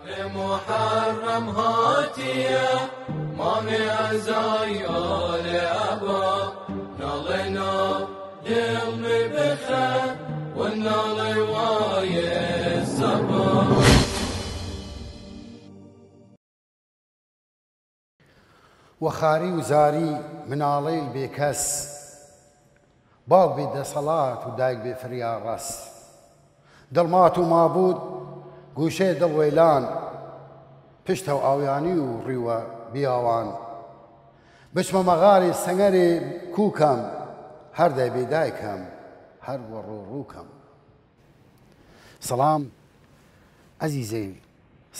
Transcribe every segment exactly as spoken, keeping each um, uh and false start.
محرم هاتیە، مانگ ئەزای ئالێ ئەبا، ناڵێ نا دڵ می بخە، و ناڵێ وایێ سەبا. وە خاری و زاری مناڵەیل بێکەس، باوگ بێ دەسەڵات و دایگ بێ فریاڕەس. دڵ مات و مابوود گووشەێ دڵ وەیلان، پشتەو ئاویانی و ڕیوە بیاوان. بچمە مەغارێ سەنگەرێ کووکەم، هەر دای بێ دایکەم، هەر وە ڕوو ڕووکەم. سڵام ئەزیزەیل،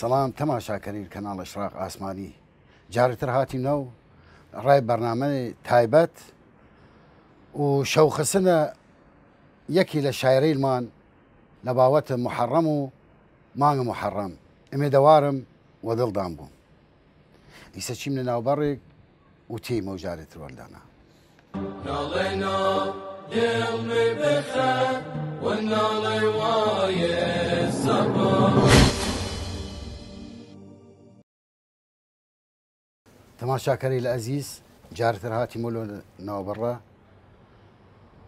سڵام تەماشاکەریل کەناڵ ئشراق ئاسمانی. جارێتر هاتیمنەو ئڕای بەرنامەێ تایبەت و شەوخسنە یەکی لە شاعرەیلمان لە باوەت محەڕەم و مانگ محەڕەم. ئمێدەوارم وە دڵدان بووم. ئیسە چیمنە ناوبەڕێگ و تیمەو جارێتر وەلدانا. ناڵێ نا دڵ می بخە، و ناڵێ وایێ سەبا. تەماشاکەریل ئەزیز، جارێتر هاتیمەو لە ناوبەڕە.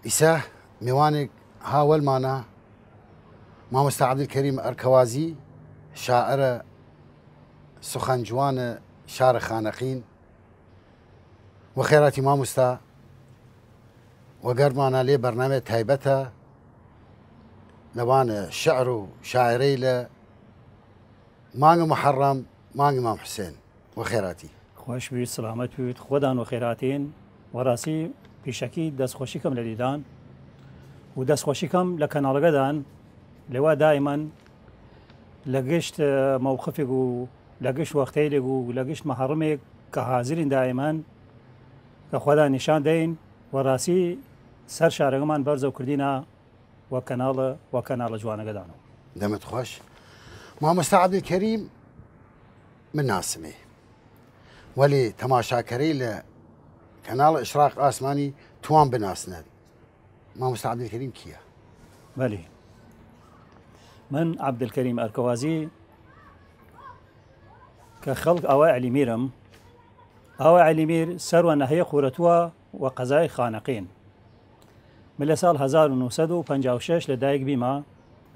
ئیسە مێوانێگ ها وەلمانە، مامۆستا عەبدولکەریم ئەرکەوازی، شاعرە سخەن جوانە شارە خانەقین. وەخێراتی ماموستا، وەگەردمانە لەێ بەرنامەێ تایبەتە لەوان شعر و شاعرەیلە مانگ محەڕەم، مانگ ئیمام حسێن. وەخێراتی. خوەش بوید، سڵامەت بوید، خوەدان وەخێراتین. وەڕاسی پیشەکی دەسخوەشی کەم لە دیدان و دەسخوەشی کەم لە کەناڵەگەدان، لەوا دایمەن لە گشت مەوقفێگ و لە گشت وەختەیلێگ و لە گشت مەحەڕمێگ کە حازرین دایمەن کە خوەدان نیشان دەین. وەڕاسی سەر شارەگەمان بەرزەو کردینە وە کەناڵە، وە کەناڵە جوانەگەدانەوە. دەمت خوەش. مامۆستا عەبدولکەریم من ناسمێ، وەلێ تەماشاکەرەیل کەناڵ ئشراق ئاسمانی توان بناسنەد. مامۆستا عەبدولکەریم کیە؟ بەلی، من عەبدولکەریم ئەرکەوازی کە خەڵک ئاوای عەلی میرم. ئاوای عەلی میر سەر وە نەحیە قورەتوە وە قەزای خانەقین. من لە ساڵ هەزار و نۆ سەد و پەنجا و شەش لە دایک بیمە،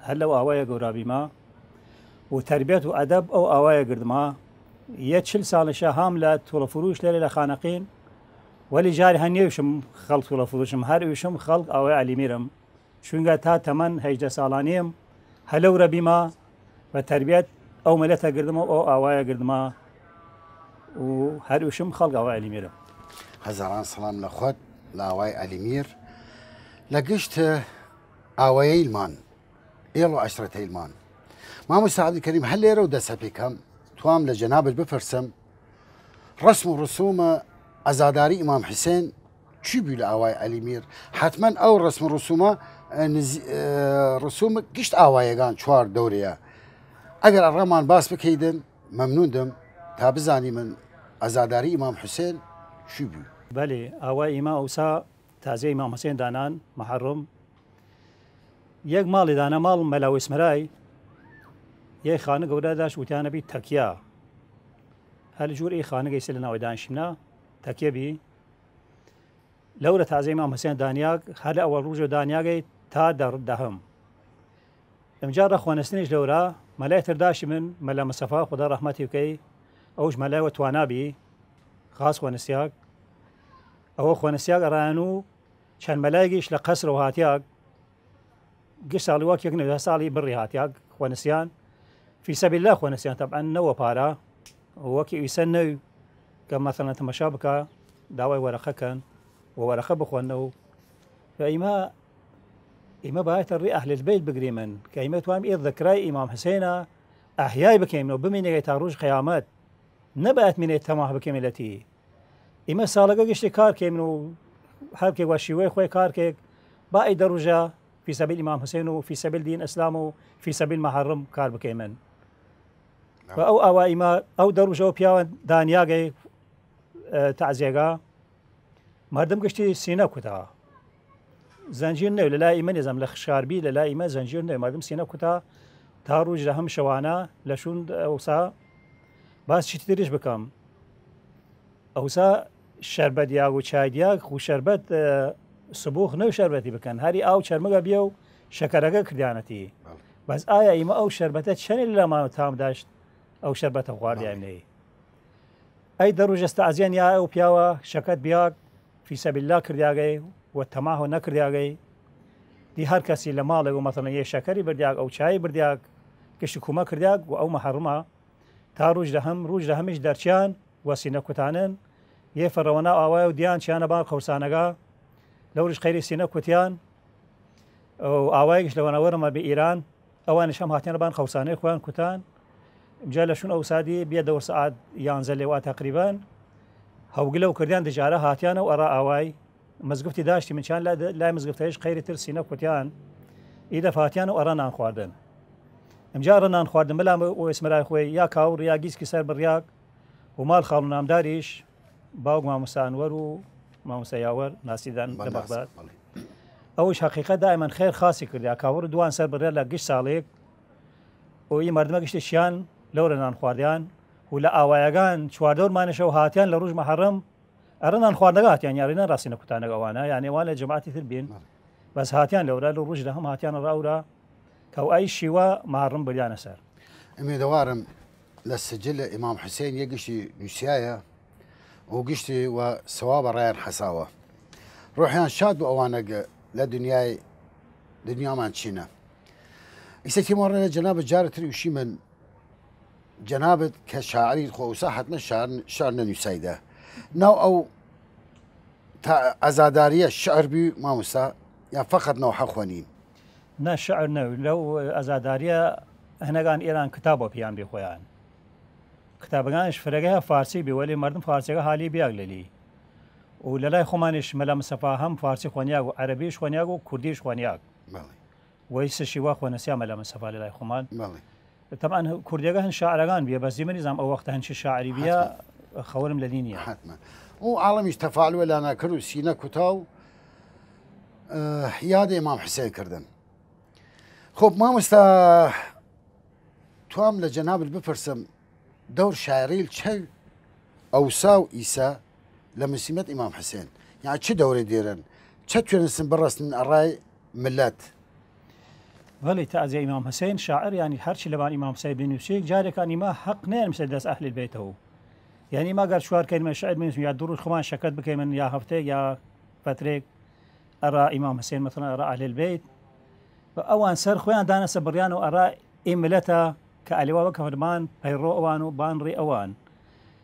هەر لەو ئاوایە گەورا بیمە و تەربیەت و ئەدەب ئەو ئاوایە گردمە. یە چل ساڵیشە هام لە توڵە فروش لەێ لە خانەقین، وەلی جار هەر نیەوشم خەڵک توڵە فروشم، هەر ئویشم خەڵک ئاوای عەلی میرم. چوینگە تا تەمەن هەیجدە ساڵانیم هەلەورە بیمە و تەربیەت ئەو ملەتە گردمە و ئەو ئاوایە گردمە و هەر ئوشم خەڵک ئاوای عەلی میرم. هەزاران سڵام لە خوەد، لە ئاوای عەلی میر، لە گشت ئاوایەیلمان، ئێڵ و عەشرەتەیلمان. مامۆستا عەبدولکەریم، هەر لێرەو دەسەپێکەم، توام لە جەنابت بپرسم، ڕسم و ڕسوومە عەزاداری ئیمام حسێن چی بوی لە ئاوای عەلی میر؟ حەتمەن ئەو ڕسم و ڕسوومە، ئە، نزی-، ئە، ڕسووم گشت ئاوایەگان چوار دەورەیە. ئەگەر ئەڕەمان باس بکەیدن، مەمنوون دم، تا بزانیمن عەزاداری ئیمام حسێن چی بوی. بەلی، ئاوای ئیمە ئەوسا تازیە ئیمام حسێن دانان، محەڕم. یەک ماڵی دانە، ماڵ مەلا وەیس مەرای، یەی خانە گەورا داشت وتیانە بی تەکیە. هەر جوور ئی خانەگە ئیسە لە ناوەی دانشیمنە، تەکیە بی. لەورە تازیە ئیمام حسێن دانیاگ، هەر لە ئەوەڵ ڕووژەو دانیاگەی تا دە-، دەهم. ئمجا ڕە خوەنستنیش لەورا، مەلای تر داشیمن، مەلا مستەفا خودا ڕەحمەتی بکەی، ئەوش مەلای وە توانا بی، خاس خوەنستیاگ. ئەوە خوەنستیاگ ئەڕایەن و چەن مەلایگیش لە قەسرەو هاتیاگ، گشت ساڵی وەک یەک نەوی، هە ساڵی بڕی هاتیاگ خوەنستیان، فی سەبیل اللە خوەنستیان، تەبعەن نەوە پارە، وەکی ئیسە نەوی کە مەسەلەن تەمەشا بکا، داوای وەرەقە کەن و وەرەقە بخوەننەو. و ئیمە، ئیمە بایەتە ڕی ئەهل البەیت بگریمن، کە ئیمە توام ئی ذکرای ئیمام حسێنە ئەحیای بکەیمنەو بمینێگەی تا ڕووژ قیامەت. نەبایەت مینێ تەماح بکەیمێ لەتی. ئیمە ساڵەگە گشتی کار کەیمن و هەر کێ وە شیوەی خوەی کار کەێگ، با ئی دە ڕوژە فی سەبیل ئیمام حسێن و فی سەبیل دین ئسلام و فی سەبیل محەڕم کار بکەیمن. و ئەو ئاوا ئیمە ئەو دە ڕوژەوە پیاوە دانیاگەی، ئە، تەعزیەگە. مەردم گشتی سینە کوتا. زەنجیر نەوی لە لای ئیمە نیزم، لە خشاربی لە لای ئیمە زەنجیر نەوی، مەردم سینە کوتا تا رووژ رەهەم شەوانە لە شوون ئەوسا. باس چیتریش بکەم، ئەوسا شەربەت دیاگ و چای دیاگ، خو شەربەت، ئە، سبوخ نەو شەربەتی بکەن، هەری ئاو چەرمگە بیە و شەکەرەگە کردیانەتی. بەڵێ. بەس ئایا ئیمە ئەو شەربەتە چەنی لە ما تام داشت ئەو شەربەتە خواردیان بەڵێ. نەی؟ ئەی دە رووژ ئەستە ئەزیان یا ئەو پیاوە شەکەت بیاگ فی سەبیل الله کردیاگەی و تەماهۆ نەکردیاگەی. دی هەر کەسی لە ماڵێ و مەسەلەن یە شەکەری بردیاگ، ئەو چای بردیاگ، گشت کومە کردیاگ و ئەو مەحەڕمە. تا رووژ رەهەم، رووژ رەهەمیش دەرچیان و سینە کوتانن، یە فەڕەوەنا ئاوای و دیان چیانە بان قەورسانەگا. لەو رووژ خەیری سینە کوتیان و ئاوایگش لەوەنە وەرمە بە ئیران، ئەوانش هەم هاتیان بان قەورسانەی خویان کوتان. جا لە شون ئەوسادی بیە دەور سەعات یانزە لێوا تەقریبەن، هەوگلە و کردیان دژارە هاتیانە و ئەڕا ئاوای مزگفتی داشتی من چیان لای، لای مزگفتەیش خەیری تر سینە کوتیان. ئی دەفاتیان و ئەڕا نان خواردن. ئمجا ئەڕا نان خواردن بەلام ئۆ ئێسمەرای خوەی یا کاوڕ یا گیسکی سەر بڕیاگ و ماڵ خاڵ و نامداریش باوگ ماموسانوەر و ماموسە یاوەر ناسیدان بە لە ناس، بەغداد. بەڵێ. ئەوش حەقیقەت دائمەن خەیر خاسی کردیا کاوڕ دوان سەر بڕیا لە گشت ساڵێک و ئی مەردمە گشتی شیان لەورە نان خواردیان و لە ئاوایەگان چواردەور مانشە و هاتیان لە رووژ مەحەڕم ئەڕنان خواردنەگە هاتیان، یارینا ڕاستینە کوتانەگە ئەوانە، یانێ وان لە جەماعەتی تر بین. بەس هاتیان لەورا لە ڕوژ دە هەم هاتیان ڕاورا کە ئەو ئای شیوە ماڕم بریانە سەر. ئمێدەوارم لە سجل ئیمام حسین یە گشتی نووسیایە و گشتی و سەوابە ڕایان حەساوە. ڕۆحیان شاد بۆ ئەوانەگە لە دنیای دنیامان چینە. ئیسە تیمۆڕێنە جەنابە جارە تر وشی من جەنابت کە شاعری خۆ ئەوسا حەتمە شعر، شعر نەنووسایدە. ناو ئەو تا ئەزاداریە شعر بی ماموستا یا فقط نەوحە خوەنین؟ نە شعر نەو، لەو ئەزاداریە هەنەگان ئێران کتابە پیان بی خۆیان. کتابەگانش فرەگەی فارسی بی، وەلی مردم فارسیەگە حالی بیاگ لەلی. و لەلای خۆمانش مەلا مستەفا هەم فارسی خوەنیاگ و عەرەبیش خوەنیاگ و کوردیش خوەنیاگ. بەڵێ. وەی سە شیوا خوەنەسیا مەلا مستەفا لەلای خۆمان. بەڵێ. طبعا کوردیەگە هن شاعرەگان بیە، بەس دیمە نیزام ئەو وەختە هن چی شاعری بیە، حتما. خەورم لە دینیە. حتما. و عاڵمیش تەفاعل وەلا ناکرد و سینە کوتا و، ئە، یاد ئیمام حسین کردن. خۆب مامۆستا، توام لە جەنابت بپرسم، دەور شاعریل چە ئەوسا و ئیسە لە مسیبەت ئیمام حسین؟ یعنی چ دەورێ دێرن؟ چە توێنستن بڕستن ئەڕای ملەت؟ وەلی تازیە ئیمام حسین شاعر، یعنی هەرچی لەبان ئیمام حسین بنووسیگ، جارێکان ئیمە حەق نەیەن مسە دەس ئەهل بیتەوە. یعنی ئیمە گەر چوار کەلیمە شعر بنووسم یا دو ڕوژ خۆمان شەکەت بکەیمن یا هەفتەیەک یا فترێک ئەڕا ئیمام حسین، مەسەلەن ئەڕا ئەهل بیت، و ئەوان سەر خویان دانەسە بڕیان و ئەڕا ئی ملەتە کە ئەلیوا وەک هەرمان پەیڕۆ ئەوان و بان ڕی ئەوان.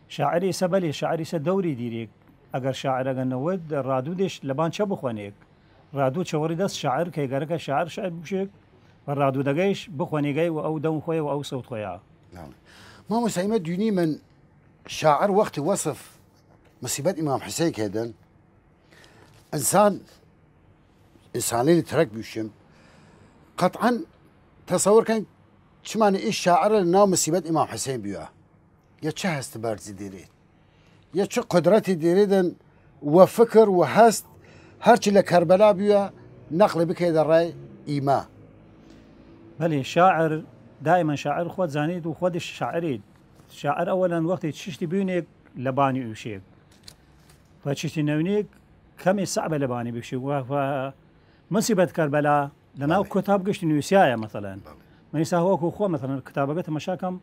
شاعری سە بەلی، شاعری سە دەوری دیریگ. ئەگەر شاعرەگە نەود ڕادودش لەبان چە بخوەنێگ؟ ڕادود چەوەڕی دەست شاعر کەی گەرەکە شاعر شعر بشێگ و ڕادودەگەیش بخوەنیگەی و ئەو دەم خوەی و ئەو سەوت خوەیا. ناڵێ. مامۆستا ئیمە دوینی من شاعر وەختی وەسف مسیبەت ئیمام حسین کردن، ئنسان، ئنسانەیل ترەک بویشم، قەتعەن تەسەور کەن چمانە ئی شاعرە لە ناو مسیبەت ئیمام حسین بیوە. یە چە هەست بەرزی دیرید؟ یە چە قودرەتی دیریدن و فکر و هەست هەرچی لە کەربەلا بیوە نەقڵی بکەیدە ڕای ئیمە؟ بەلی، شاعر دائما شاعر خوەد زانید و خوەدش شاعرید. شاعر ئەوەلەن وەختی چشتی بینێگ لە بانی ئوشێگ و چشتی نەونێگ کەمی سەعبە لە بانی بشی و، و مسیبەت کەربەلا لە ناو بەڵێ. کتاب گشت نووسیایە مەسەلەن. بەڵێ. من ئیسا وەکو خۆ مەسەلەن کتابەگە تەمەشا کەم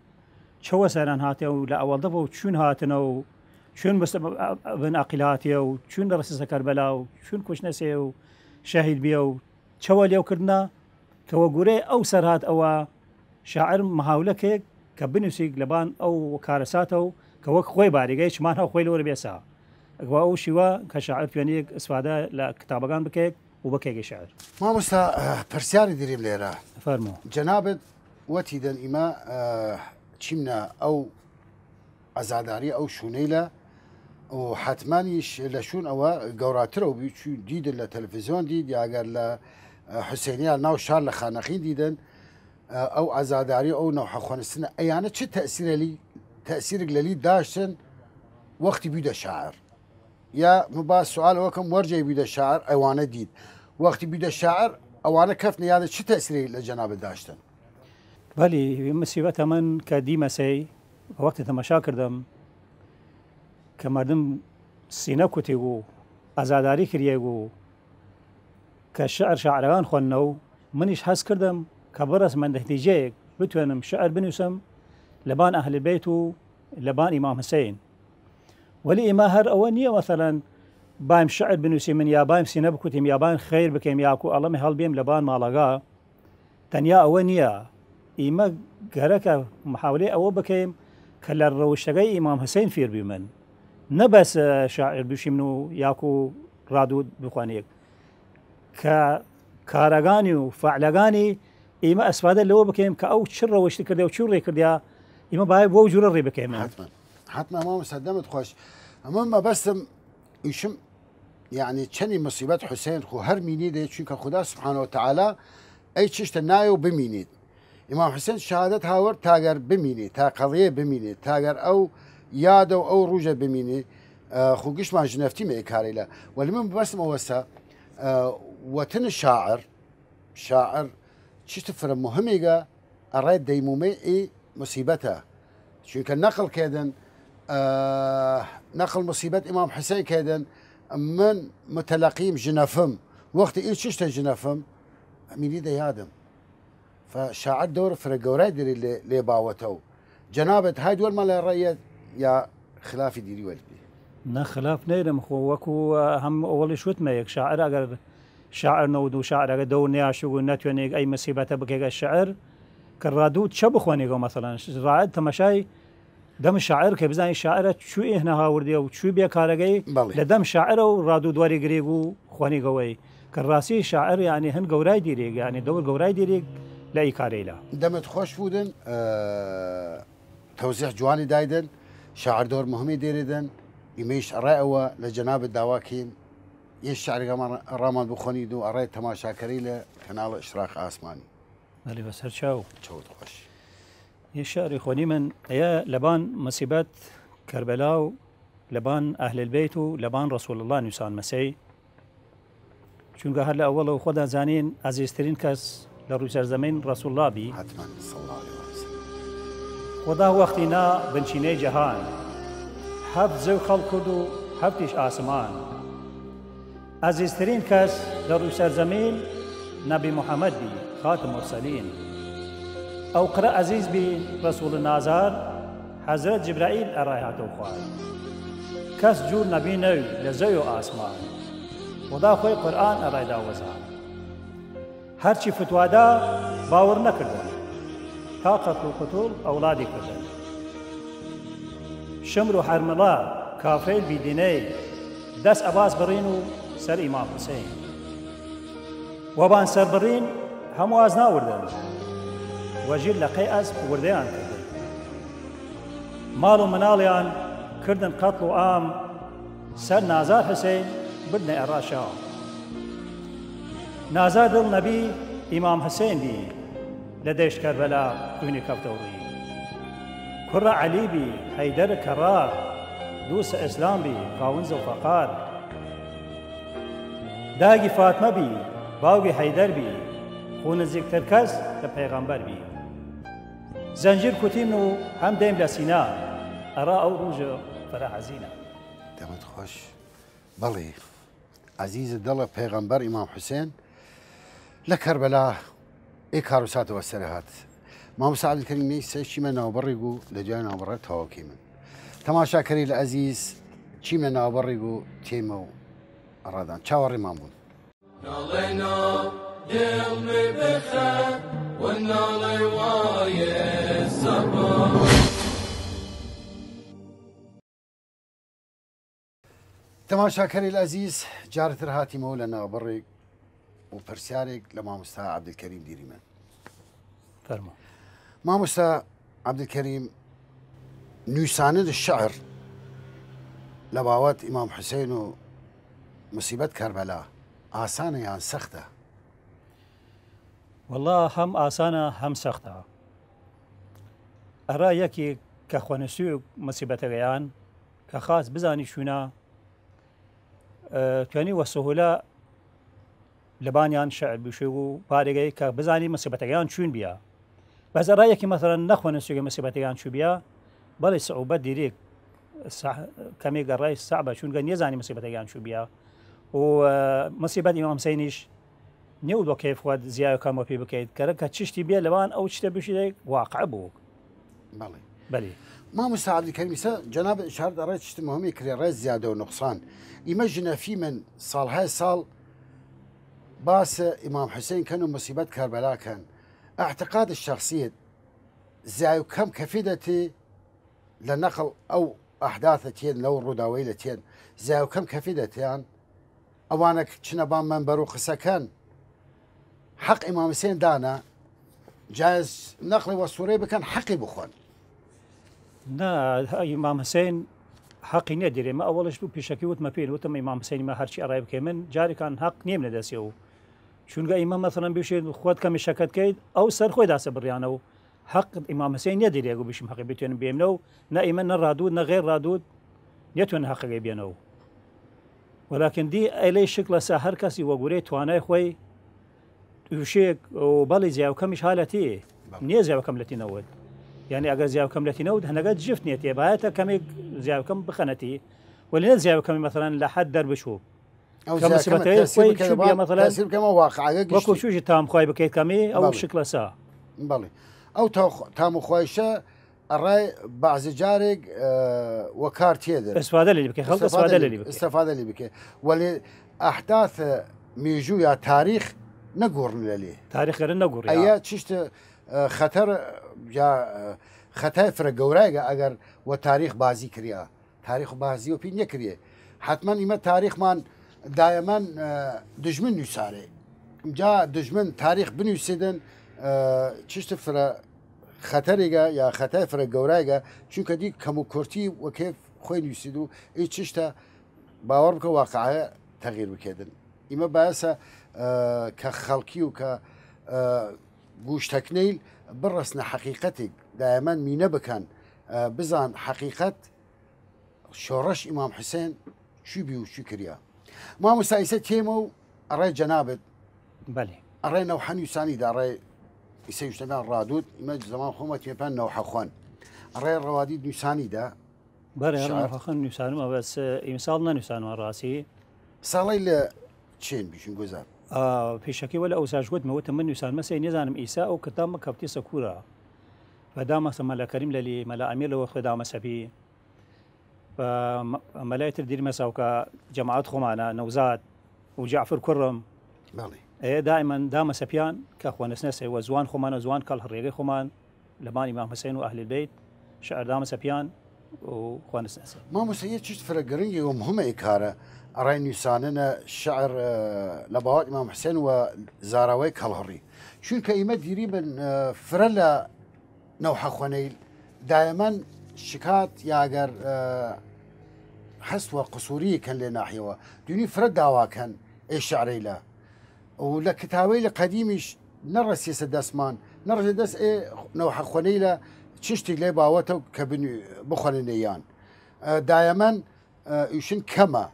چەوە سەران هاتێ و لە ئەوەڵ دەفە و چون هاتنە و چون بس بن عقیل هاتێ و چون رەسیسە کەربەلا و چون کوشنەسێ و شەهید بیە و چەوە لێو کردنە کە وەگورەی ئەو سەرهات ئەوە شاعر محاولە کەێگ کە بنووسیگ لەبان ئەو کارەساتە و کە وەک خوەی باریگەی چمان هەو خوەی لەوەر بێسا. ئەگوا ئەو شیوە کە شاعر توێنیگ ئسفادە لە کتابەگان بکەێگ و بکەێگی شاعر. مامۆستا، ئە، پرسیاری دیریم لێرە. فەرمو. جەنابت وەتیدن ئیمە، ئە، چیمنە ئەو ئەزاداری ئەو شوونەیلە و حتمانیش لە شوون ئەوە گەوراترە و بی چوی دیدن لە تەلەفیزیۆن دید یا گەر لە، ئە، حوسێنیا ناو شار لە خانەقین دیدن، ئە، ئەو ئەزاداری ئەو نەوحە خوەنستنە ئەیانە چ تەسیرەلی، تەسیرک لەلی داشتن وەختی بیدە شاعر؟ یا مبا سوال ئەوە کەم وەرجەی بیدە شاعر ئەوانە دید وەختی بیدە شاعر ئەوانە کەفتنە یادە چ تەسیرەی لە جەنابت داشتن؟ بەلی، مسیبەت ئەمن کە دیمەسەی، وەختی تەماشا کردم کە مەردم سینە کوتیگ و ئازاداری کریەیگ و کە شعر شاعرەگان خوەننەو، منیش هەس کردم کە بڕەسمە نەتیجەیگ بتوێنم شعر بنووسم لەبان ئەهل بەیت و لەبان ئیمام حسەین. وەلی ئیمە هەر ئەوە نییە، مەسەلەن، بایم شعر بنووسیمن یا بایم سینە بکوتیم یا بایم خەیر بکەیم یا کو ئەڵەمی هەڵبیم لەبان ماڵەگا. تەنیا ئەوە نییە، ئیمە گەرەکە محاولەی ئەوە بکەیم کە لە ڕەوشەگەی ئیمام حسەین فیر بیمن، نە بەس شاعر بشیمن و یاکو ڕادود بخوانیگ، کە کارەگانی و فعلەگانی ئیمە ئەسفادە لەوە بکەیم کە ئەو چ ڕەوشت کردیا و چی ڕێ کردیا، ئیمە باید وەو جورە ڕێ بکەیم. حتما، حتما مامۆستا، دەمت خۆش. ئەمە مەبەستم ئیشم، یعنی، چەنی مصیبەت حسین خو هەر مینی دێ، چونکە خدا سبحانه و تعالی ئەی چشتە نایە و بمینید. ئیمام حسین شهادت هاورد تاگەر بمینی، تا قەضیە بمینی، تاگەر ئەو یادە و ئەو ڕوژە بمینی. ئە، خو گشتمان ژنەفتی مە ئیکارەیلە. وەلی من بەسم ئەوەسە، ئە، وەتن شاعر، شاعر چشت فرە مهمیگە ئەڕای دەیمومەی ئی مصیبەتە. چونکە نەقڵ کەێدن، ئە، نەقڵ مصیبەت ئیمام حسین کەێدن، من متلقیم ژنەفم، وەختی ئی چشتە ژنەفم، ئەمینی دە یادم. فشاعر دەور فرە گەورای دری لێ، لێ باوەتەو. جەنابت های دوەرمان لە ڕەیەت یا خلافی دیری وەرد بی؟ نە، خلاف نەیرم، خو وەکو، ئە، هەم ئەوەڵی شوتمە، یەک شاعر ئەگەر شاعر نەود و شاعرەگە دەور نیاشتگ و نەتوێنێگ ئەی مصیبەتە بکەگە شعر، کە ڕادوو چە بخوانێگەو، مەسەلەن، ڕاعد تەمەشای دەم شاعر کە بزانی شاعرە چوی ئێهنە هاوردێ و چوی بێکارەگەی بەڵێ. لە دەم شاعرە و ڕادوو دواری گرێگ و خوانێگەوەی، کە ڕاستی شاعر، یعنی، هەن گەورای دیرێگ، یعنی، دەور گەورای دیرێگ لە ئی کارەیلە. دەمت خۆش بودن، ئە، تەوزیح جوانی دایدن، شاعر دەور مهمی دێرێدن، ئیمەیش ئەڕای ئەوە لە جەنابت داوا کەیم، یە شعرگەمان ڕامان بخۆنید و ئەڕای تەماشاکەری لە کەناڵ ئشراق ئاسمانی. بەلی، بەسەر چاو. چەوت خۆش. یە شعری خوەنیمن، ئەیە لەبان مصیبەت کەربەلا و لەبان ئەهل بەیت و لەبان ڕەسول اللە نویسانمەسەی. چونکە هەر لە ئەوەڵەو خوەدا زانین عەزیزترین کەس لە ڕوی سەرزەمین ڕەسول اللە بی. حتما، صلی الله علیه وسلم. خوەدا وەختی نا بنچینەی جەهان، هەفت زەو خەڵق کرد و هەفتیش ئاسمان. عەزیزترین کەس لە ڕوی سەرزەمین نەبی محمد بی، خاتم مرسلین. ئەو قرە عەزیز بی ڕەسول نازار، حەزرەت جبرائیل ئەڕای هاتەو خوار. کەس جوور نەبی نەوی لە زەوی و ئاسمان. خودا خوەی قورئان ئەڕای دا وەزان. هەرچی فتوادا باوەڕ نەکردن، تا قەتڵ و قوتوڵ ئەوڵادی کردن. شمر و حەرمڵا کافرەیل بیدینەیل دەس عەباس بڕین و سەر ئیمام حوسەین. وەبان سەربڕین هەموو ئاز ناوردن، وەژیر لە قەی ئەسپ وردەیان کردن. ماڵ و مناڵیان کردن قەتڵ و عام، سەر نازار حسین بردنە ئەڕا شام. نازار دڵ نەبی ئیمام حسین بی، لە دەیشت کەربەلا کوینی کەفتەو ڕی. کوڕە عەلی بی، حەیدەر کەڕار، دووسە ئیسلام بی، خاون زوڵفەقار. داگی فاتمە بی، باوگی حەیدەر بی، خو نزیکتر کەس لە پەیغەمبەر بی. زەنجیر کوتیم و هەم دەیم لە سینا، ئەڕا ئەو ڕوژە فرە حەزینە. دەمت خۆش. بەڵێ، عەزیزە دڵە پەیغەمبەر ئیمام حوسێن لە کەربەلا ئێ کاروساتەوە سەرهات. مامۆستا عەبدولکەریم، نەیسە چیمە ناوبەڕیگ و لە دوای ناوبەڕە تەواو کەیمن. تەماشاکەری لە عەزیز، چیمە ناوبەڕیگ و تێمە و ئەڕادان چاوەڕێمان بوون. ناڵێ نا، دڵ مێ بخە، و ناڵێ وایە سەبا. تەماشاکەریل ئەزیز، جارتر هاتیمەوە لە ناوبەڕێک و پرسیارێک لە مامۆستا عەبدولکەریم دیریمن. فەرموو. مامۆستا عەبدولکەریم، نویسانن شعر لە باوەت ئیمام حوسەین و مصیبەت کەربەلا ئاسانە یان سەختە؟ وەڵا هەم ئاسانە هەم سەختە. ئەرا یەکیگ کە خوەنسوویگ مصیبەتەگەیان کە خاس بزانی چوینە، ئە، توانی وە سهولە لەبانیان شعر بوشێگ و بارێگەی کە بزانی مصیبەتەگەیان چوین بیا. بەس ئەڕای یەکی مەسەلەن نەخوەنە سوگە مەسیبەتەگان چوو بیا، بەڵێ سعوبەت دیریک، سع-، کەمێک ئەڕای سەعبە، چونگە نیەزانی مەسیبەتەگان چوو بیا. و، ئە، مەسیبەت ئیمام حسینیش نیەود وە کەیف خوەد زیاوە کەم وەپی بکەید، کەرە کە چشتی بێ لەوان ئەو چتە بشی واقع بوو. بەڵێ. بەڵێ. مامۆستا عەبدولکەریم، ئیسە جەناب ئشارەت ئەڕای چشت مهمی کرێ ڕای زیادە و نقصان. ئیمە ژنەفی من ساڵهای ساڵ باس ئیمام حسین کەن و مصیبەت کەربەلا کەن. اعتقاد شخصیت زیای و کەم کەفیدەتی لە نەقل ئەو ئەحداثە تێن، لەو ڕووداوەی لە تێن، زیای و کەم کەفیدەتیان، ئەوانە ک چنە بان مەنبەر و قسەکەن حەق ئیمام حسین دانە، جایز نەقڵی وە سوورەی بکەن، حەقی بخۆن. نا، ئیمام حسین حەقی نیە دیرێ. مە ئەوەڵش بوو پیشەکی وتمە پێن، وتم ئیمام حسین مە هەرچی ئەڕای بکەی من، جارێکان حەق نیەم نەدەسێ و چونگە ئیمە مەسەلەن بشێت خوەت کەمی شەکەت کەیت، ئەو سەر خۆی داسە بڕیانە و حەق ئیمام حسین نیە دیرێ گو بشم حەقی بتوێنم بێمنە و نە ئیمە نە ڕادود، نە غێر ڕادود، نەتوێن حەقەگەی بێنەوە. وەلاکن دی ئەلەی شکلە سا هەر کەسی وەگورەی توانای خوەی تووشێک و بەڵی زیاوکەمیش حالەتی بەڵێ. نیە زیاوکەم لەتی نەوەد. یعنی ئەگەر زیاوکەم لەتی نەوەد، هەنەگە جفت نیەتێ، بایەتە کەمێک زیاوکەم بخەنەتی، وەلی نە زیاوکەمی مەسەلەن لە حەد دەربچوو. ئەو کە زیاکەمە مەسیبەتەیە تەسیر خوەی بکەن چوو بە-، بیا مەسەلەن تەسیر بکەمە واقعەگە وەکو گشتی. چووژی تام خوای بکەیت کەمی ئەو بەڵێ. شکلە سا. بەڵێ. ئەو تا-، تام و خوایشە ئەڕای بەعزی جارێک، ئە، وە کار تێدە. ئەستفادە لێ بکە، خەڵک ئەستفادە ئەستفادە لێ لێ بکە. ئەستفادە لێ بکە. وەلێ ئەحداثە میژوو یا تاریخ نەگۆڕن لە لێ. تاریخ گەرن نەگۆڕی، ئەیە ها. چشتە، ئە، خەتەر یا، ئە، خەتای فرە گەورایگە ئەگەر وە تاریخ بازی کریا. تاریخ بازی وە پی نەکریە. حتمەن ئیمە تاریخمان دایەمەن، ئە، دژمن نویسارێ. جا دژمن تاریخ بنویسیدن، ئە، چشت فرە خەتەرێگە یا خەتای فرە گەورایگە، چونکە دی کەم و کورتی وەکێ خوەی نویسید و ئی چشتە باوەڕ بکە واقعە تەغییر بکێدن. ئیمە بایەسە، ئە، کە خەڵکی و کە، ئە، گوشتەکنەیل بڕەسنە حەقیقەتێک دایەمەن مینە بکەن، ئە، بزان حەقیقەت شۆڕەش ئیمام حسێن چوی بی و چوی کریا. مامۆستا ئیسە تێمە و ئەڕای جەنابت بەڵێ. ئەڕای نەوحە نویسانی دا ئەڕای ئیسە یشتەکان ڕادود ئیمە زەمان خۆمە تێپان نەوحە خوەن ئەڕای ڕەوادی نویسانی دا بەڵێ، شعر. نەوحە خوەن نویسانمە بەس ئیمساڵ نەنویسانمە ڕاستی. ساڵی لە چێن بیشن گوزار؟ ئا، پیشەکی وەلە ئەو ساش گوتمە وتم من نویسانمە سەی نێزانم ئیسا ئەو کتابمە کەفتیسە کورە. و دامەسە مەلا کەریم لەلی مەلا ئەمیر لەوە خوێ دامەسە بی. و مە-، مەلای تر دیرمەساو کە جەماعەت خۆمانە، نەوزاد و جعفر کوڕم. بەڵێ. ئێ دائیمەن دامەسە پیان کە خوەنسنەسێ وە زوان خۆمانە، زوان کاڵ هەڕێگەی خۆمان لەبان ئیمام حسین و ئەهل بیت شعر دامەسە پیان و خوەنسنەسێ. مامۆستا، یە چشت فرە گرنگی و مهمە ئی کارە ئەڕای نویساننە شعر، ئە، لە باوەت ئیمام حسین و زاراوەی کەڵهڕی. چونکە ئیمە دیری بن، ئە، فرە لە نەوحە خوەنەیل دایەمەن شکات یاگەر، ئە، هەست وە قسووری کەن لێ ناحیەوە. دونی فرە داواکەن ئێ شعرەیلە. و لە کتاوەیل قەدیمیش نەڕەسیەسە دەسمان، نەڕەسیە دەس ئێ نەوحە خوەنەیلە چشتیگ لەی باوەتە کە بنوی-، بخوەننێ یان. ئە، دایەمەن، ئە، ئیشن کەمە.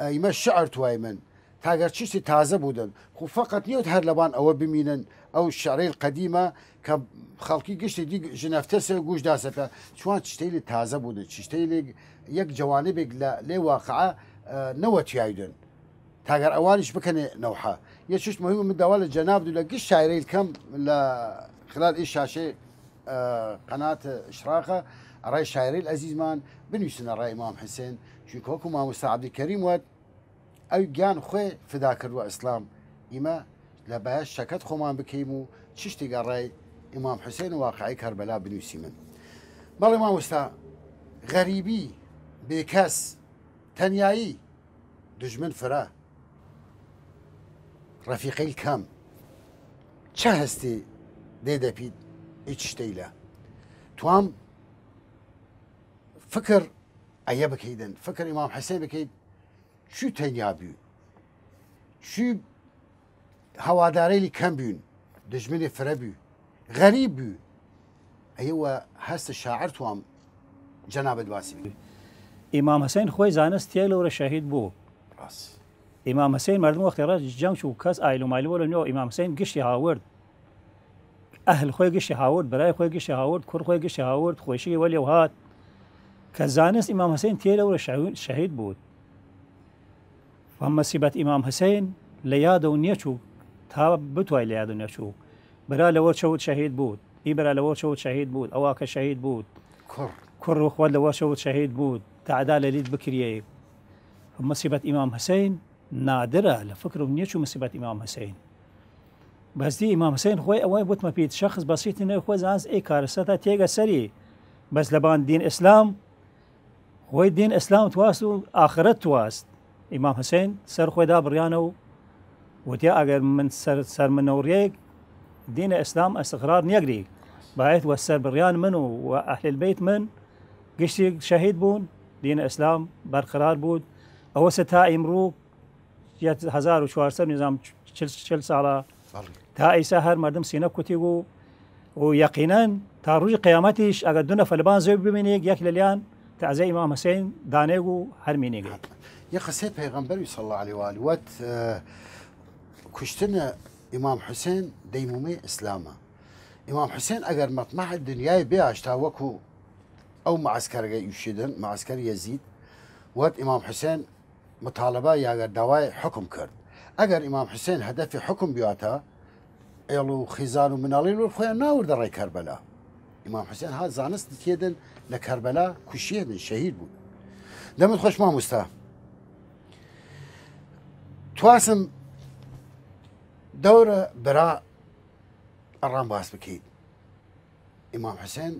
ئە، ئیمە شعر توایمن. تاگەر چشتی تازە بودن. خو فقط نیەود هەر لەبان ئەوە بمینن ئەو شعرەیل قەدیمە کە خەڵکی گشتی دی ژنەفتەسێ و گوش داسەپە. چوان چشتەیلی تازە بودن. چشتەیلی یەک جوانبێک لە، لەی واقعە، ئە، نەوەتیایدن. تاگەر ئەوانیش بکەنێ نەوحە. یە چشت مهم من داوا لە جەناب دو لە گشت شاعرەیل کەم لە خلال ئی شاشەی، ئە، قەنات ئشراقە ئەڕای شاعرەیل ئەزیزمان بنویسنە ئەڕای ئیمام حسێن، چونکە وەکو مامۆستا عەبدولکەریم وەت ئەو گیان خوێ فدا کردوە ئیسلام، ئیمە لە بایەش شەکەت خۆمان بکەیم و چشتێک ئەڕای ئیمام حسێن و واقعی کەربەلا بنویسیمن. بەڵێ مامۆستا، غەریبی، بێکەس، تەنیایی، دژمن فرە، ڕەفیقەیل کەم، چە هەستێ دێ دەپید ئی چشتەیلە. توام فکر ئەیە بکەیدن، فکر ئیمام حسێن بکەید، چوی تەنیا بوی، چوی هەوادارەیلی کەم بوین، دژمنێ فرە بوی، غەریب بوی. ئەیە وە هەست شاعر توام جەنابت باسی بکەی. ئیمام حسین خوەی زانست تیای لەورە شەهید بوو. ڕاست. ئیمام حسین مردم وەختی ڕەت جەنگ چوو کەس ئایل و مایل وەلە نیەو ئیمام حسین گشتی هاورد. ئەهل خوەی گشتی هاورد، برای خوەی گشتی هاورد، کور خوەی گشتی هاورد، خوەیشی وەلیەو هات، کە زانست ئیمام حسین تیەێلە ورە شەهید بوود. و مصیبەت ئیمام حسین لە یادەو نیەچوو، تا بتوای لە یادەو نیەچوو. برا لە وەر چەود شەهید بوود، ئی برا لە وەر چەود شەهید بوود، ئەوا کە شەهید بوود، کوڕ، کوڕ و خوەر لە وەر چەود شەهید بوود، تەعدا لە لید بکریەی. مصیبەت ئیمام حسین نادرە، لە فکرم نیەچوو مصیبەت ئیمام حسین. بەس دی ئیمام حسین خوەی ئەوەی بوتمە پیت شەخص بەسیتی نەوی خوەی زانست ئەی کارەسەتە تیەگە سەری. بەس لەبان دین ئسلام، خوەی دین ئسلام تواست و ئاخرەت تواست. ئیمام حسین سەر خوەی دا بڕیانە و وتیا ئەگەر من سەر، سەر من نەوڕیەیگ دین ئسلام ئستقرار نیەگری. باید وە سەر بڕیان من و، و ئەهل بیت من گشتی شەهید بوون، دین ئسلام بەرقرار بوود. ئەوەسە تا ئیمڕوو یە هەزار و چوار سەد نظام چل، چل ساڵە. بەڵێ. تا ئیسا هەر مەردم سینە کوتیگ و، و یەقینەن تا رووژ قیامەتیش ئەگەر دو نەفە لەبان زەوی بمینیگ، یەک لەلیان تەعزیە ئیمام حسین دانیگ و هەر مینیگ. یە قسەی پەیغەمبەر صلی الله علیه و آله وت، اه، کوشتن ئیمام حسین دەیمومەی ئسلامە. ئیمام حسین ئەگەر مەطمەع دنیای بیاشتا وەکو ئەو معسکەرگە ئیشیدن، معسکەر یەزید، وەت ئیمام حسین مطالبە یاگە داوای حکم کرد. ئەگەر ئیمام حسین هەدەفی حکم بیاتە، ئێڵ و خیزان و مناڵی لور خۆیان ناوردە ڕێ کەربەلا. ئیمام حسین ها زانست دکێدن لە کەربەلا کوشیێدن، شەهید بوو. دەمت خۆش ماموستا. تواسم دەورە برا ئەڕام باس بکەیت. ئیمام حسین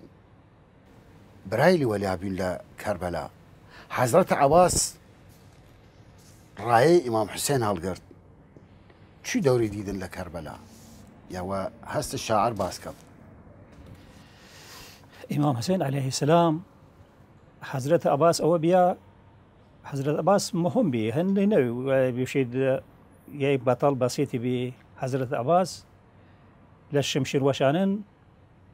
برایلی وەلیا بین لە کەربەلا. حەزرەت عەباس ڕایەی ئیمام حسین هەڵگرت. چی دەوری دیدن لە کەربەلا؟ یا وە هەست شاعر باس کەم. ئیمام حسین علیه السلام، حەزرەت عەباس ئەوە بیا، حەزرەت عەباس مهم بی، هەندی نەوی بشید یەی بەتەڵ بەسیتی بی. حەزرەت عەباس لە شمشیر وەشانن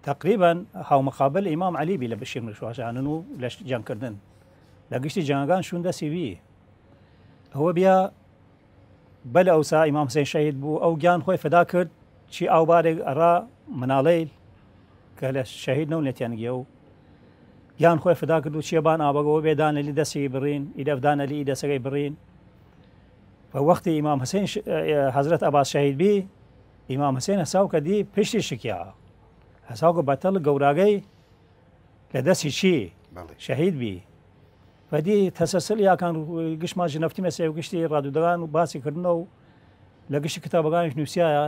تقریباً هاومقابل ئیمام عەلی بی لە بشیر مشواشانن و لە جەنگ کردن. لە گشتی جەنگەگان شوون دەسی بی. ئەوە بیا بەل ئەوسا ئیمام حسین شەهید بوو، ئەو گیان خوەی فدا کرد، چی ئاو بارێگ ئەڕا مناڵەیل کە لە شەهید نەون لە تیانگیە و گیان خوەی فدا کرد و چیە بان ئاوەگە و بێ دانەلی دەسی بڕین، ئی دەف دانەلی ئی دەسەگەی بڕین. و وەختی ئیمام حسین ش-، حەزرەت عەباس شەهید بی، ئیمام حسین هەساو کە دی پشتی شکیا. هەساو کە بەتەڵ گەوراگەی لە دەسی چی؟ بەڵێ. شەهید بی. و دی تەسەسل یاکان گشتمان ژنەفتی مەسێ و گشتی ڕادودەگان و باسی کردنە و لە گشتی کتابەگانیش نووسیایە،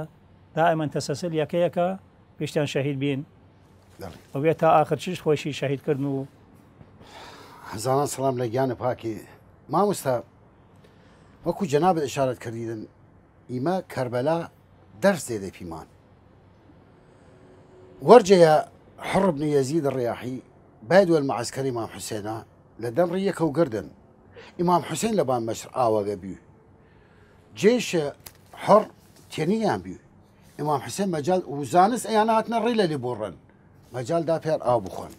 دائما تەسەسل یەکە یەکە گشتیان شەهید بین. بەڵێ. و بێ تا ئاخر چیش خۆشی شەهید کردن و هەزاران سڵام لە گیانە پاکی. ماموستا، وەکو جەنابت ئشارەت کردیدن، ئیمە کەربەلا دەرس دێدە پیمان. وەرجەیە حڕ بن یەزید ڕیاحی باید وەل معسکەر ئیمام حسێنە لە دەم ڕی یەکەو گردن. ئیمام حسێن لە بان مەشر ئاوەگە بی. جێشە حڕ تێنیان بی. ئیمام حسێن مەجال و زانست ئەیان هاتنە ڕی لە لی بوڕن. مەجال دا پێر ئاو بخۆن.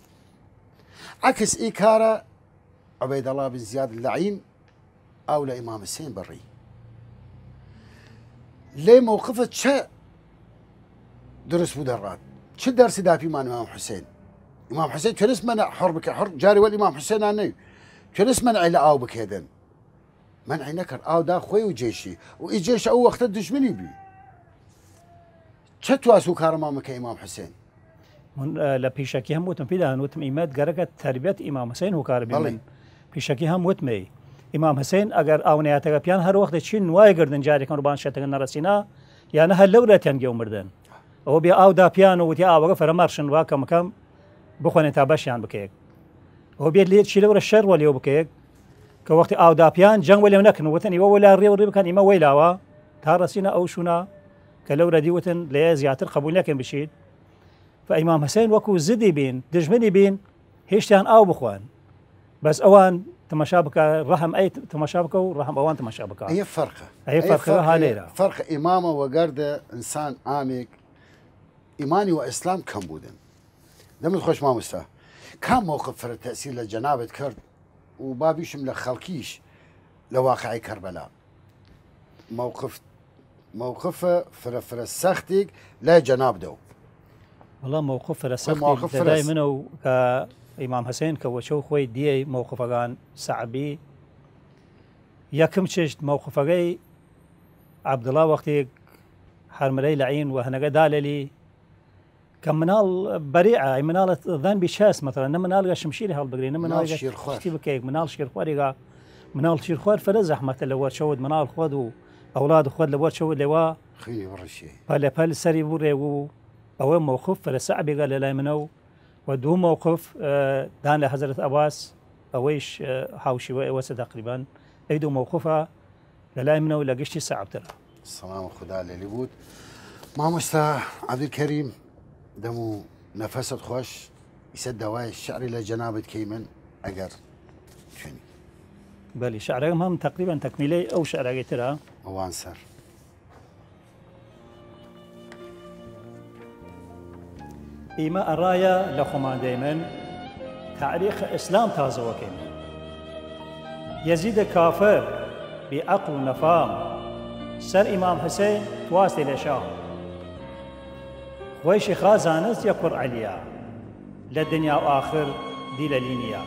عەکس ئی کارە عوبەیدەڵا بن زیاد لەعین ئاو لە ئیمام حسێن بڕی. لەی موقفە چە درست بوو دەڕات؟ چ دەرسی داپیمان ئیمام حسێن؟ ئیمام حسێن توێنست مەنع حڕ بکە، حڕ جاری وەل ئیمام حسێنا نەوی. توێنست مەنعی لە ئاو بکێدن. مەنعی نەکرد، ئاو دا خوەی و جێشی. و ئی جێش ئەو وەختە دژمنی بی. چە تواس و کارەمان بکە ئیمام حسێن؟ من، ئە، لە پیشەکی هەم وتم پیدان، وتم ئیمە گەرەکە تەربیەت ئیمام حسین هوکار بی. بەڵێ. من پیشەکی هەم وتمەی ئیمام حسین ئەگەر ئاو نەیاتەگە پیان هەر وەختێ چین وای گردن جارێکن ڕوبان شێتەگە نەڕەسینا، یانە هەر لەو رێتیان گێو مردن. ئەوە بێ ئاو دا پیان و وتی ئاوەگە فەرەمارشن وا کەمەکەم بخۆنێ تا بەشیان بکەیەک. ئەوە بێت لێ چی لەورە شەر وەلیەو بکەیەک، کە وەختی ئاو دا پیان جەنگ وەلیەو نەکن، وتن ئیوە وەلا ڕێ و ڕێ بکەن، ئیمە وەیلاوە تا ڕەسینە ئەو شونا کە لەورە دی وتن لەیە زیاتر قەبول نەکەن بشید. فە ئیمام حسین وەکو زدی بین، دژمنی بین، هیشتیان ئاو بخوان. بەس ئەوان تماشا بکە، ڕەحم ئەی تماشا بکە و ڕەحم ئەوان تماشا بکە. ئەیە فەرقە. ئەیە ئەیە فەرقە فەرقە، هالێرە. فەرقە ئیمامە وەگەردە ئینسان ئامێک ئیمانی و ئیسلام کەم بودن. دەمت خۆش ماموستا. کام موقف فرە تەسیر لە جەنابت کرد و بابیشم لە خەڵکیش لە واقعی کەربەلا؟ موقف، موقفە فرە فرە سەختیگ لای جەناب دەو. وەڵا مەوقف فرە سەختی موقف لە فرە دای س- منە و کە ئیمام حسین کە وەچەو خوەی دیەی مەوقفەگان سەعبی. یەکم چشت مەوقفەگەی عەبدڵا وەختیگ هەرمرەی لەعین و هەنەگە دالەلی کە مناڵ بەریعە، ئەی مناڵە ذنبی چەس، مەتەڵەن نە مناڵگە شمشیری هەڵبگری، نە مناڵ مناڵگە شیرخوار. شتی بکەیگ، مناڵ شیرخواریگە، مناڵ شیرخوار فرە زەحمەتە لە وەرچەوت، مناڵ خوەد و ئەوڵاد خوەد لە وەرچەوت لەوا خوینی بڕشی. پەلە پەل سەری بوڕێ و ئەوە مەوقف فرە سەعبیگە لە لای منە و، و دوو مەوقف، ئە، دان لە حەزرەت عەباس، ئەوەیش، ئە، هاوشیوە ئەوەسە تەقریبەن. ئەی دوو مەوقفە لە لای منە و لە گشتی سەعبترە. سڵام خودا لەلی بوود. مامۆستا عەبدولکەریم، دەم و نەفەست خوەش، ئیسە داوای شعری لە جەنابت کەیمن، ئەگەر چنی. بەلی، شعرەگەم هەم تەقریبەن تەکمیلەی ئەو شعرەگەی ترە. ئەوان سەر. ئیمە ئەڕاە لە خوەمان دەیمن تاریخ ئسلام تازەوە کەیمن. یەزیدە کافر، بی عەقڵ و نەفام، سەر ئیمام حسین تواستێ لە شام. خوەیشی خا زانست یە کوڕ عەلیە، لە دنیا و ئاخر دیلەلی نیە.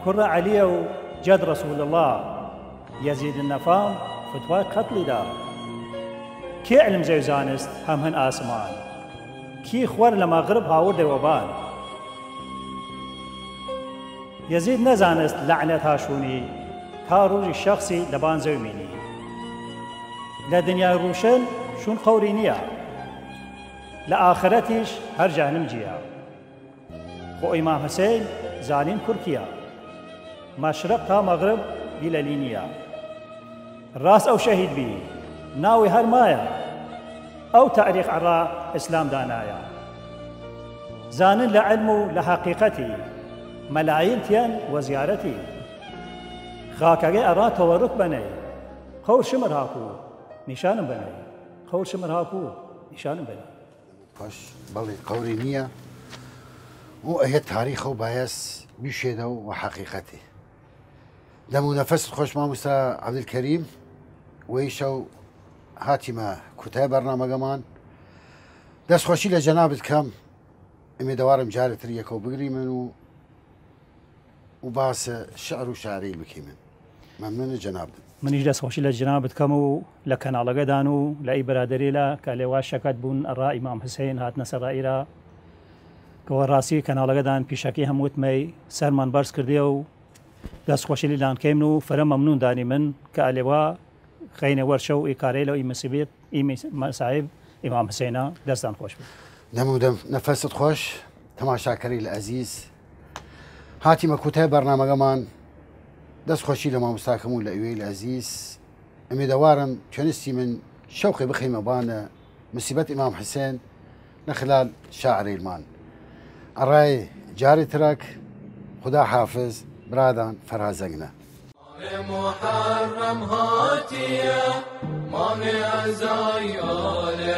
کوڕە عەلیە و جەد رەسول اللە، یەزید نەفام فتوای قەتڵی دا. کێ علم زەی زانست هەم هن ئاسمان، کی خوەر لە مەغرب هاوردێ وەبان. یەزید نەزانست لەعنەت هاشونی، تا رووژی شەخسی لەبان زەوی مینی. لە دنیای رووشن شون قەوری نیە، لە ئاخرەتیش هەر جەهنم جیە. خو ئیمام حسین زانین کورکیە، مەشرق تا مەغرب دیلەلی نیە. راس ئەو شەهید بی، ناوی هەر مایە، ئەو تاریخ ئەڕا ئسلام دانایە. زانن لە علم و لە حەقیقەتی، مەلایین تیەن وە زیارەتی. خاکەگەی ئەڕا تەوەڕک بەنەی، قەور شمر هاکو نیشانم بەنەی، قەور شمر هاکو نیشانم بەنەی. خوەش، بەڵی قەوری نیە و ئەیە تاریخە و بایەس بیشێدە و حەقیقەتی. دەم و نەفەست خوەش ماموستا عەبدولکەریم، وەیشەو هاتیمە کوتای بەرنامەگەمان. دەست خوەشی لە جەنابت کەم، ئمیدەوارم جارێتر یەکەو بگریمن و و باس شعر و شاعری بکیمن. مەمنونە جەنابت. منیش دەست خوەشی لە جەنابت کەم و لە کەناڵەگەدان و لە ئی برادەریلە کە لێوا شەکەت بوون ئەڕا ئیمام حسین هاتنە سەر ئیرا، کە وە ڕاسی کەناڵەگەدان پیشەکی هەم وتمەی سەرمان بەرز کردێ و دەست خوەشی لان کەیمن و فرە مەمنون دانیمن کە ئەلێوا خەینە وەر شەو ئی کارەیلە و ئی مەسیبێت ئی مەسایب ئیمام حسینە. دەستان خوەش بێت. دەم و دەم نەفەست خوەش، تەماشاکەریل ئەزیز. هاتیمە کوتای بەرنامەگەمان. دەست خوەشی لە ماموستاکەم و لە ئیوەیل ئەزیز. ئمیدەوارم توێنستیمن شەوقێ بخەیمە بانە مەسیبەت ئیمام حسین لە خلال شاعرەیلمان. ئەڕای جارێ ترەک، خودا حافظ، برادان فەرهاد زەنگنە. مانێ محەڕەم هاتیە، مانێ ئەزای ئالێ